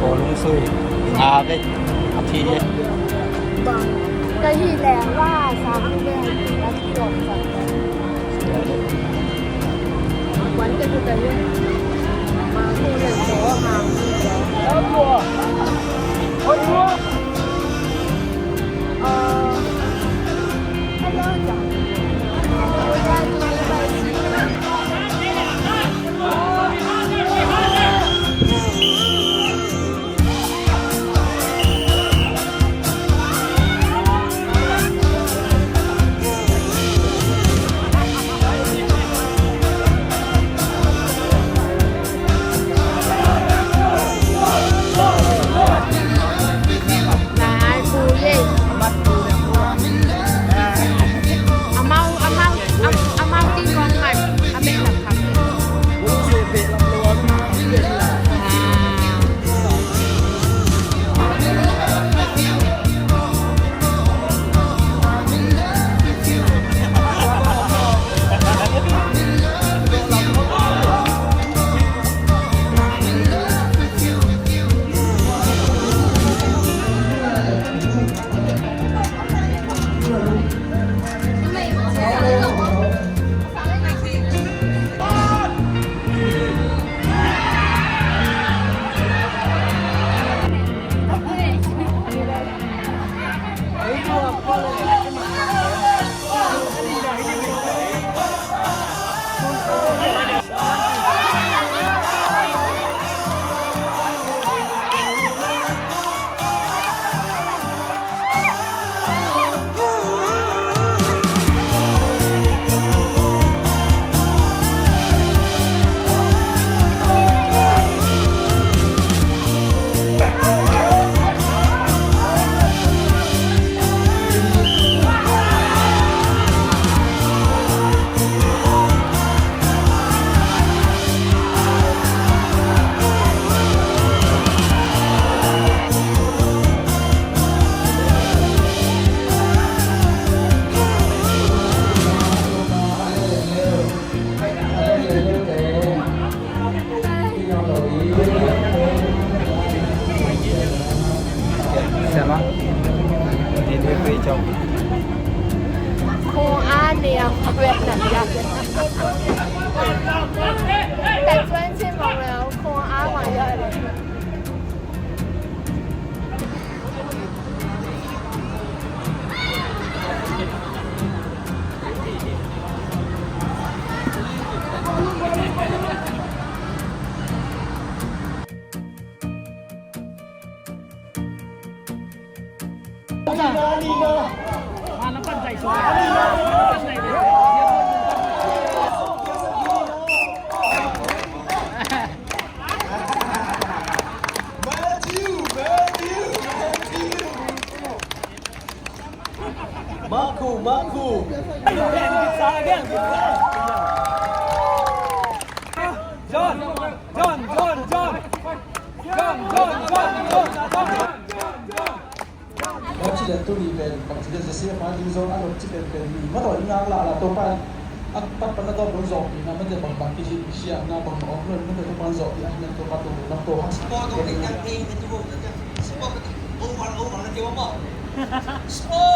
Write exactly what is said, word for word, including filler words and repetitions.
Kawlung sui nga vei a thi hi. Ka hi leng la sa hi ve a thi om sa. Wan ka tu ka hi. Ma ku leng ko ha. Hello. Amau, amau, amau tingkong man a beh lam kham. Matthew, Matthew, Matthew. Marco, Marco. John, John, John, John. John, John, John, John, John. Bangci den tuni pen, bangci den zasia ma ding zong a lotci penpen mi. Mataw i ngak lala Topa in a pat pan a gawm dong zawhpihna mate bangbang kizih siamna bang a om lo in mate Topa Zo, yang yang to patu na to. Sport to ni yang ni na tu bo na. Sport over over na ti bo. Sport.